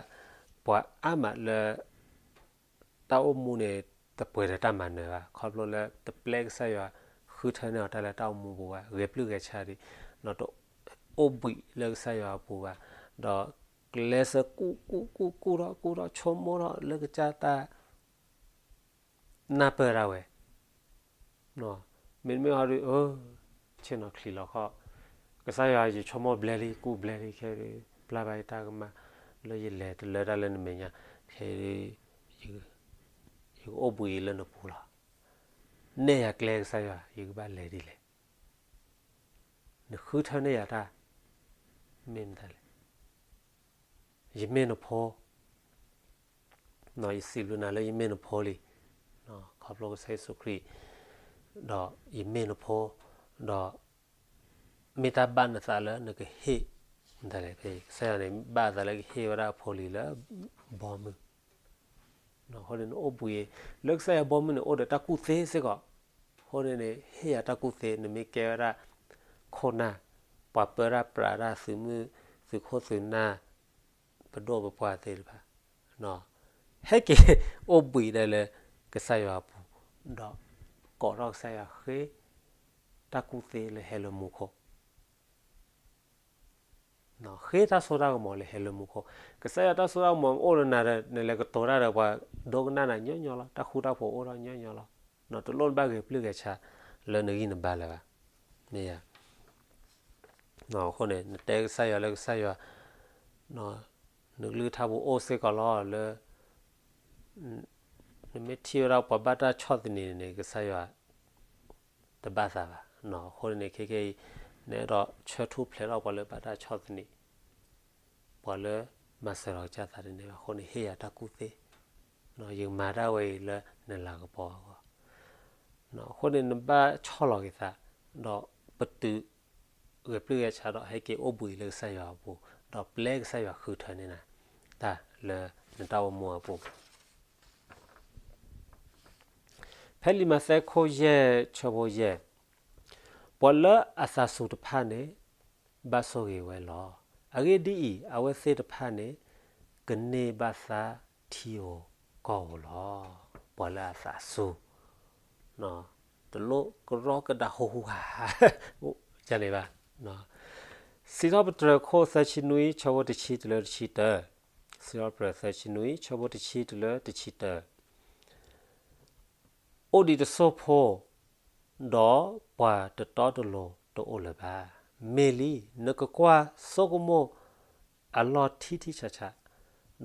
ပှၤအါမးလၢ တၢ်အိၣ်မူန့ၣ် တပှဲၤဒီးတၢ်မၤနၢၤဘၣ် ခီဖျိလၢတပျဲကစၢ်ယွၤဃုထၢန့ၢ်အီၤတၢ်လၢတၢ်အိၣ်မူပူၤဘၣ် ဂဲၤပျုၢ်ဂဲၤဆးဒံး ဒီးတအိၣ်ဘှံးလၢကစၢ်ယွၤအပူၤဘၣ် ဒီးကျဲးစၢးကူၣ်ကူၣ်ကူၣ်ကူၣ်ထီၣ်ကူၣ်ထီၣ်ဆိကမိၣ်ထီၣ်လၢကစၢ်တၢ် နၢ်ပၢၢ်ဒၣ်ဝဲ မ့တမ့ၢ်ဟီဒုး ဆ့ၣ်နီၤချံးလီၤခီၣ် ကစၢ်ယွၤ ယဆိကမိၣ်ဘျဲလံ ကူၣ်ဘျဲလံ ခဲအံၤဒုး ပျၢ်ဘၣ်ယတၢ်ကမၣ် လၢယလဲၤတလၢတၢ်လၢနမဲာ်ညါ ခဲအံၤဒုး ယကအိၣ်ဘှံးလၢနပူၤလီၤ. နဲၣ်ယၤကျဲကစၢ်ယွၤ ယကဘၣ်လဲၤဒ်လဲၣ်. နဃုထၢန့ၢ်ယၤတၢ် မ့ၢ်မတၤလဲၣ်. ယမ့ၢ်နဖိ ယစံးဘျုးနၤလၢယမ့ၢ်နဖိလံ ခီဖျိကစၢ်ယ့ၣ်ၡူးခရံာ် ဒီးယမ့ၢ်နဖိ ဒီး မ့ၢ်တၢ်ဘၣ်နသးလၢနကဟ့ၣ် မတၤလဲၣ် ကစၢ်ယွၤန့ၣ် ဘၣ်အသးလၢကဟ့ၣ်ဝဲဒၣ်အဖိလံၤလၢ ဘီမုၢ် အဃိန့ၣ် နအိၣ်ဘှံး လၢကစၢ်ယွၤဘီမုၢ်န့ၣ် အိၣ်ဒီးတၢ်ကူၣ်သ့စ့ၢ်ကီး အဃိန့ၣ်န့ၣ် ဟ့ၣ်ယၤတၢ်ကူၣ်သ့ နမ့ၢ်ကဲဝဲဒၣ် ခိၣ်နၢ် ပှၤပၢတၢ်ပြးတၢ်သုးမုၢ် သုးခိၣ်သုးနၢ် ပဒိၣ်ပပှၢ်သ့ၣ်တဖၣ် ဟဲက့ၤအိၣ်ဘှံးဒၣ်လၢကစၢ်ယွၤအပူၤ ဒီးကိးထီၣ်ကစၢ်ယွၤဃ့ တၢ်ကူၣ်သ့လၢဟဲလၢမူခိၣ် ဃ့တၢ်စိတၢ်ကမီၤလၢဟဲလၢမူခိၣ် ကစၢ်ယွၤတၢ်စိတၢ်ကမီၤအိၣ်လၢနၤဒီး နလဲၤကတိၤတၢ်ဒီးပှၤဒိကနၣ်နၤညီညီလီၤ တၢ်ဃူတၢ်ဖိးအိၣ်ထီၣ်ညီညီလီၤ တလိၣ်နဘၣ်ဂဲၤပျုၢ်ဂဲၤဆးလၢနဂံၢ်နဘါလၢၤဘၣ် မ့ၢ်ယၤ အဃိန့ၣ် နတဲကစၢ်ယွၤလၢကစၢ်ယွၤ နကလုၢ်ကထါပူၤအိၣ်စ့ၢ်ကီးလီၤလၢ နမ့ၢ်ထံၣ်ဝဲဒၣ်ပှၤဘၣ်တၢ်ဆီၣ်သနံးန့ၣ် ကစၢ်ယွၤ တဘၣ်သးဘၣ်. အဃိန့ၣ် ခဲကနံၣ်အံၤ နအဲၣ်ဒိးဆၢထူၣ်ဖျဲးထီၣ်ပှၤလၢဘၣ်တၢ်ဆီၣ်သနံး ပှၤလၢမၤစၢၤလီၤကစၢ်သးတန့ၢ်ဘၣ်အဃိန့ၣ် ဟ့ၣ်ယၤတၢ်ကူၣ်သ့ ယကမၤတၢ်ဝဲအံၤလၢနလၤကပီၤအဂီၢ် အဃိန့ၣ် နဘၣ်ဆီၣ်လီၤက့ၤသး ဒီးပတုာ် ဂဲၤပျုၢ်ဂဲၤဆးဒီးဟဲက့ၤအိၣ်ဘှံးလၢကစၢ်ယွၤအပူၤ ဒီးပျဲကစၢ်ယွၤဃုထၢန့ၢ်နၤ တၢ်လၢနတၢ်အိၣ်မူအပူၤ ဖဲလံာ်မးသဲခိၣ်ယဲၢ်ဆၢဖိယဲၢ် ပှၤလၢအသးစူၤတဖၣ်န့ၣ် ဘၣ်ဆိၣ်ဂ့ၤဝဲလီၤ. အဂ့ၢ်ဒ်အံၤ, အဝဲသ့ၣ်တဖၣ်န့ၣ် ကန့ၢ်ဘၣ်သါထံဧိၤကီၢ်ဧိၤလီၤ. ပှၤလၢအသးစူၤ တလိၣ်ကရီကဒါဟူဟူဟးဟး န့ၣ်ဘၣ်. စံးထီၣ်ပတြၢၤခိၣ်သၢဆံနွံ ဆၢဖိတဆံတုၤလၢတဆံတၢ, စံးထီၣ်ပတြၢၤသၢဆံနွံ ဆၢဖိတဆံတုၤလၢတဆံတၢ, အိၣ်ဒံးတစိၢ်ဖိ, ဒီး ပှၤတတီတလိၤတအိၣ်လၢၤဘၣ်. မ့ၢ်လံ, နကကွၢ်ဆိကမိၣ်အလီၢ်ထံထံဆးဆး,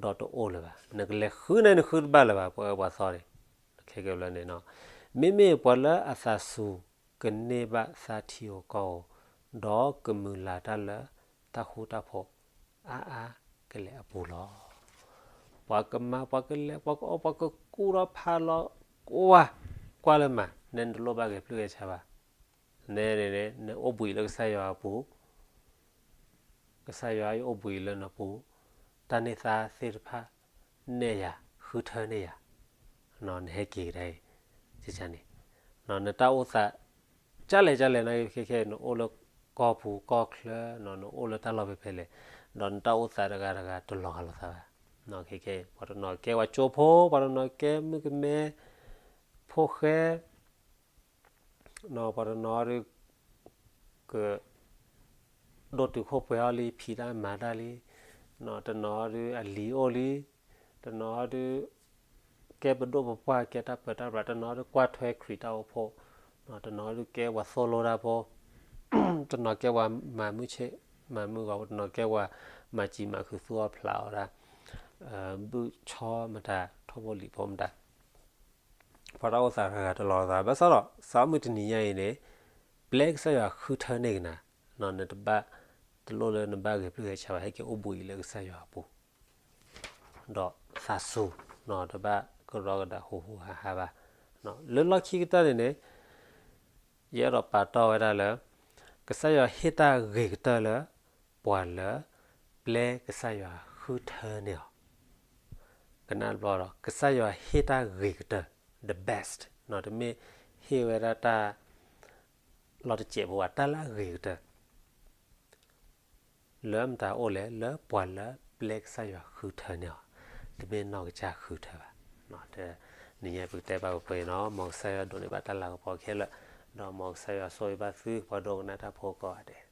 ဒီးတအိၣ်လၢၤဘၣ်. နကလဲၤဃုန့ၢ်နဃုတဘၣ်လၢၤဘၣ်, ပှၤအၢပှၤသီန့ၣ်, ခဲကဲလၢန့ၣ်, မ့မ့ၢ်ပှၤလၢအသးစူၤကန့ၢ်ဘၣ်သးထံဧိၤကီၢ်ဧိၤ, ဒီးကမုာ်လၤတၢ်လၢတၢ်ဃူတၢ်ဖိး အါအါကလဲာ်အပူၤလီၤ. ပှၤကမၤ ပှၤကလဲၤ ပှၤကအိၣ် ပှၤကကူၣ်ထီၣ်ဖးလီၤ, ကွၢ်, ကွၢ်လၢမၤ, နဲနတလိၣ်ဘၣ်ဂဲၤဖျုးဂဲၤဆါဘၣ်. နဲန့ၣ်န့ၣ် နအိၣ်ဘှံးလၢကစၢ်ယွၤအပူၤ, ကစၢ်ယွၤအိၣ်ဘှံးလၢနပူၤ, တၢ်န့ၢ်သါသ့ၣ်တဖၣ် နဲၣ်ယၤ, ဃုထၢန့ၢ်ယၤ, နဟဲက့ၤကဒါအံၤ, န့ၣ်, နတၢ်အိၣ်သး ကၢ်လဲၣ်ကၢ်လဲၣ်န့ၣ် ခဲခဲ နအိၣ်လၢကီၢ်ပူၤကီၢ်ချၢ, နအိၣ်လၢတၢ်လီၢ်ဖဲဖဲလဲၣ်, ဒီးနတၢ်အိၣ်သးတဂၤတဂၤတလီၤဂာ်လိာ်သးဘၣ်. ခဲခဲ ပှၤတနီၤကဲဝဲကၠိဖိ, ပှၤတနီၤကဲမုၣ်ကမဲ, ဖိၣ်ဃဲ, ပှၤတနီၤဒုး က ဒိၣ်တုာ်ခိၣ်ပှဲၤအီၤလံ, ဖံးတၢ်မၤတၢ်လံ, တနီၤဒုးအလံၤအိၣ်လံ, တနီၤဒုး ကဲပဒိၣ်ပပှၢ် ကဲတၢ်ပၢတၢ်ပြး, တနီၤဒုးကွၢ်ထွဲခရံာ်တၢ်အိၣ်ဖှိၣ်, တနီၤဒုးကဲပှၤသိၣ်လိတၢ်ဖိ, တနီၤကဲပှၤမၤမုၢ်ဆ့ၣ်မၤမုၢ်ဂီၤ, တနီၤကဲပှၤမၤစံၤမၤခုးသူအီၣ်ဖျးအီၣ်တၢ်, ဘုၣ်ဆီမတၤ ထိၣ်ဖိလံာ်ဖိမတၤ ပှၤတၢ်အိၣ်သးတဂၤတဂၤတလီၤသး, ဘၣ်ဆၣ်ဒီး စးထီၣ်မုၢ်တနံၤညါအံၤန့ၣ်, ပျဲကစၢ်ယွၤဃုထၢန့ၢ်ကနၤ, နတဘၣ်တလိၣ်လၢနဘၣ်ဂဲၤဖျုးဂဲၤဆါဘၣ်, ဟဲက့ၤအိၣ်ဘှံးအံၤလၢကစၢ်ယွၤအပူၤ, ဒီးသးစူၤ, တဘၣ်ကရီကဒါဟူးဟူးဟးဟးဘၣ်. လၢလီၢ်ခံကတၢၢ်န့ၣ်န့ၣ် ယအဲၣ်ဒိးပာ်တီၢ်ဝဲဒၣ်လၢ ကစၢ်ယွၤဟ့ၣ်တၢ်ဂ့ၤကတၢၢ်လၢ ပှၤလၢပျဲကစၢ်ယွၤဃုထၢန့ၢ်အီၤ, ကနၣ်တဘျီဒီး ကစၢ်ယွၤဟ့ၣ်တၢ်ဂ့ၤကတၢၢ်, the best, တမ့ၢ်ဟ့ၣ်ဝဲဒၣ်တၢ်လီၤတစဲးဖိဘၣ်, တၢ်လၢအဂ့ၤကတၢၢ် လၢမတၤအိၣ်လဲၣ်, လၢပှၤလၢပျဲကစၢ်ယွၤဃုထၢန့ၢ်အီၤ, တမ့ၢ်နီၢ်ကစၢ်ဃုထၢဘၣ်. တနံၤညါပကတဲဘၣ်ပှဲၤပှဲၤအံၤန့ၣ်, မ်ကစၢ်ယွၤဒိးန့ၢ်ဘၣ်တၢ်လၤကပီၤခဲလၢာ်, ဒီးမ်ကစၢ်ယွၤဆိၣ်ဂ့ၤဘၣ်သုပှၤဒိကနၣ်တၢ်ဖိကိးဂၤဒဲး.